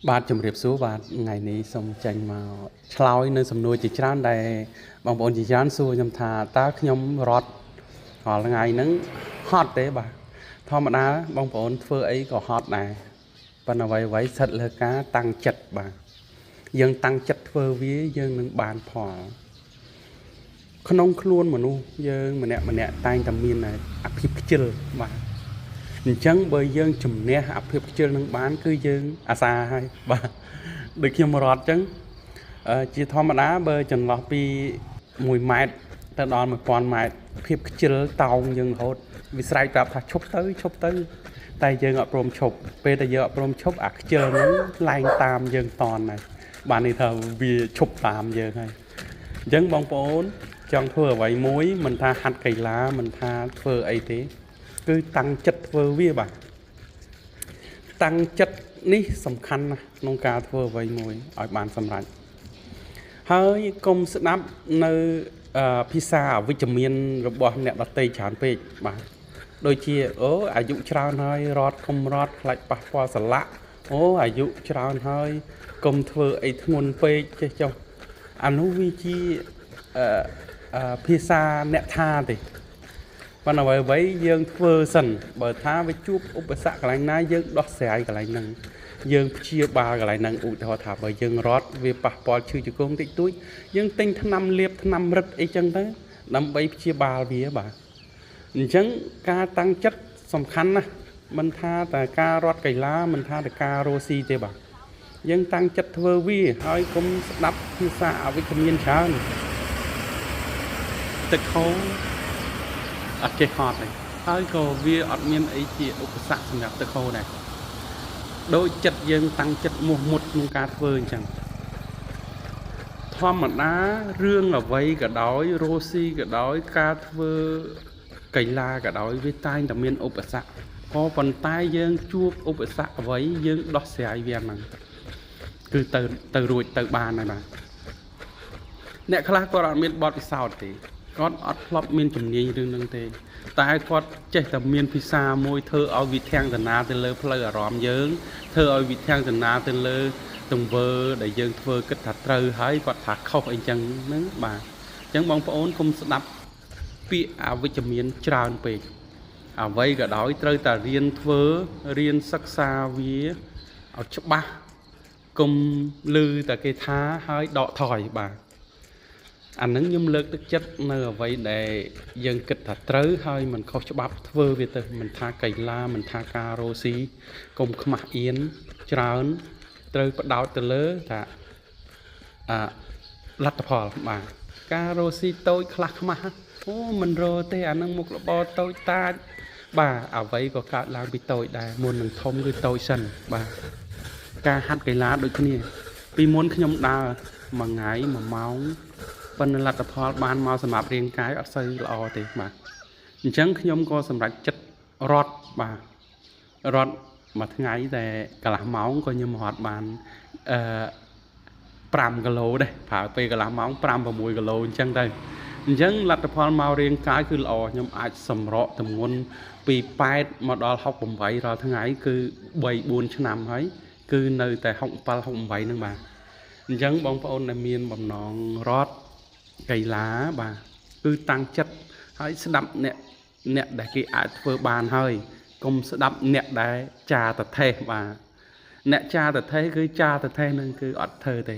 បាទជំរាបសួរបាទថ្ងៃនេះសូមចេញមកឆ្លើយនៅសំណួរជាច្រើនដែលបងប្អូនជាច្រើនសួរខ្ញុំថាតើខ្ញុំរត់រាល់ថ្ងៃហ្នឹងហត់ទេបាទធម្មតាបងប្អូនធ្វើអីក៏ហត់ដែរប៉ុន្តែអ្វីៗស្ថិតលើការតាំងចិត្តបាទយើងតាំងចិត្តធ្វើវាយើងនឹងបានផលក្នុងខ្លួនមនុស្សយើងម្នាក់ម្នាក់តែងតែមានអភិបខ្ជិលបាទអញ្ចឹងបើយើងជំនះអភិបខ្ជិលនឹងបានគឺយើងអាសាហើយបាទដូចខ្ញុំរត់អញ្ចឹងជាធម្មតាបើចន្លោះពី1ម៉ែត្រទៅដល់1000ម៉ែត្រភាពខ្ជិលតោងយើងរហូតវាស្រែកប្រាប់ថាឈប់ទៅឈប់ទៅតែយើងអត់ព្រមឈប់ពេលតែយើងអត់ព្រមឈប់អាខ្ជិលហ្នឹងឡើងតាមយើងតន់ហើយបានន័យថាវាឈប់តាមយើងហើយអញ្ចឹងបងប្អូនចង់ធ្វើអ្វីមួយមិនថាហាត់កីឡាមិនថាធ្វើអីទេគឺតាំងចិត្តធ្វើវាបាទតាំងចិត្តនេះសំខាន់ណាស់ក្នុងការធ្វើអ្វីមួយឲ្យបានសម្រេចហើយកុំស្ដាប់នៅភាសាអវិជ្ជមានរបស់អ្នកដទៃច្រើនពេកបាទដូចជាអូអាយុច្រើនហើយរត់កុំរត់ខ្លាចប៉ះពាល់សន្លាក់អូអាយុច្រើនហើយកុំធ្វើអីធ្ងន់ពេកចេះចុះអានោះវាជាភាសាអ្នកថាទេប៉ុន្តែអ្វីៗយើងធ្វើសិនបើថាវាជួបឧបសគ្គកន្លែងណាយើងដោះស្រាយកន្លែងហ្នឹងយើងព្យាបាលកន្លែងហ្នឹងឧទាហរណ៍ថាបើយើងរត់វាប៉ះពាល់ឈឺជង្គង់តិចតួចយើងទិញថ្នាំលាបថ្នាំរឹតអីចឹងទៅដើម្បីព្យាបាលវាបាទអញ្ចឹងការតាំងចិត្តសំខាន់ណាស់មិនថាតែការរត់កីឡាមិនថាតែការរស់ស៊ីទេបាទយើងតាំងចិត្តធ្វើវាហើយកុំស្ដាប់ភាសាអវិជ្ជមានច្រើនទឹកហូរអត់ចេះហត់ទេហើយក៏វាអត់មានអីជាឧបសគ្គសម្រាប់ទឹកហូរដែរដូចចិត្តយើងតាំងចិត្តមោះមុតក្នុងការធ្វើអញ្ចឹងធម្មតារឿងអ្វីក៏ដោយរស់ស៊ីក៏ដោយការធ្វើកីឡាក៏ដោយវាតែងតែមានឧបសគ្គក៏ប៉ុន្តែយើងជួបឧបសគ្គអ្វីយើងដោះស្រាយវាហ្នឹងគឺទៅរួចទៅបានហើយបាទអ្នកខ្លះគាត់អត់មានបទពិសោធន៍ទេគាត់អត់ធ្លាប់មានជំនាញរឿងហ្នឹងទេតែគាត់ចេះតែមានភាសាមួយធ្វើឲ្យវិធាំងតនាទៅលើផ្លូវអារម្មណ៍យើងធ្វើឲ្យវិធាំងតនាទៅលើទង្វើដែលយើងធ្វើគិតថាត្រូវហើយគាត់ថាខុសអីចឹងហ្នឹងបាទអញ្ចឹងបងប្អូនកុំស្ដាប់ពាក្យអវិជ្ជមានច្រើនពេកអ្វីក៏ដោយត្រូវតែរៀនធ្វើរៀនសិក្សាវាឲ្យច្បាស់កុំឮតែគេថាហើយដកថយបាទអានឹងខ្ញុំលើកទឹកចិត្តនៅអ្វីដែលយើងគិតថាត្រូវហើយមិនខុសច្បាប់ធ្វើវាទៅមិនថាកីឡាមិនថាការរស់ស៊ីកុំខ្មាស់អៀនច្រើនត្រូវផ្ដោតទៅលើថាអលទ្ធផលបាទការរស់ស៊ីតូចខ្លះខ្មាស់អូមិនរកទេអានឹងមុខរបរតូចតាចបាទអ្វីក៏កើតឡើងពីតូចដែរមុននឹងធំគឺតូចសិនបាទការហាត់កីឡាដូចគ្នាពីមុនខ្ញុំដើរមួយថ្ងៃ1ម៉ោងប៉ុន្តែលទ្ធផលបានមកសម្រាប់រាងកាយអត់សូវល្អទេបាទអញ្ចឹងខ្ញុំក៏សម្រេចចិត្តរត់បាទរត់មួយថ្ងៃតែកន្លះម៉ោងក៏ខ្ញុំរត់បានអឺ5គីឡូដែរប្រើពេលកន្លះម៉ោង5 6គីឡូអញ្ចឹងទៅអញ្ចឹងលទ្ធផលមករាងកាយគឺល្អខ្ញុំអាចសម្រកទម្ងន់ពី8មកដល់68រាល់ថ្ងៃគឺ3 4ឆ្នាំហើយគឺនៅតែ67 68ហ្នឹងបាទអញ្ចឹងបងប្អូនដែលមានបំណងរត់កីឡាបាទគឺតាំងចិត្តហើយស្ដាប់អ្នកដែលគេអាចធ្វើបានហើយកុំស្ដាប់អ្នកដែលចាតថេះបាទអ្នកចាតថេះគឺចាតថេះនឹងគឺអត់ធ្វើទេ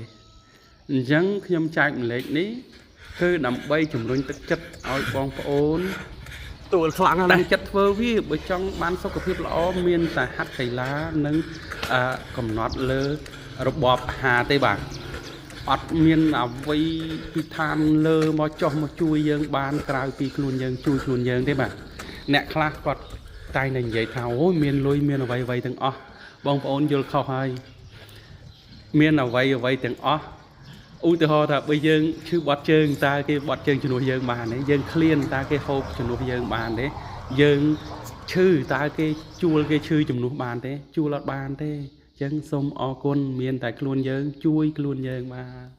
អញ្ចឹងខ្ញុំចែកម្លែកនេះគឺដើម្បីជំរុញទឹកចិត្តឲ្យបងប្អូន ទួលខ្លាំងណា តាំងចិត្តធ្វើវាបើចង់បានសុខភាពល្អមានតែហាត់កីឡានិងកំណត់លើរបបអាហារទេបាទអត់មានអ្វីពីឋានលើមកចុះមកជួយយើងបានក្រៅពីខ្លួនយើងជួយខ្លួនយើងទេបាទអ្នកខ្លះគាត់តែងតែនិយាយថាអូមានលុយមានអ្វីអ្វីទាំងអស់បងប្អូនយល់ខុសហើយមានអ្វីអ្វីទាំងអស់ឧទាហរណ៍ថាបើយើងឈឺបត់ជើងតើគេបត់ជើងជំនួសយើងបានទេយើងឃ្លានតើគេហូបជំនួសយើងបានទេយើងឈឺតើគេជួលគេឈឺជំនួសបានទេជួលអត់បានទេអញ្ចឹងសូមអរគុណមានតែខ្លួនយើងជួយខ្លួនយើងបាទ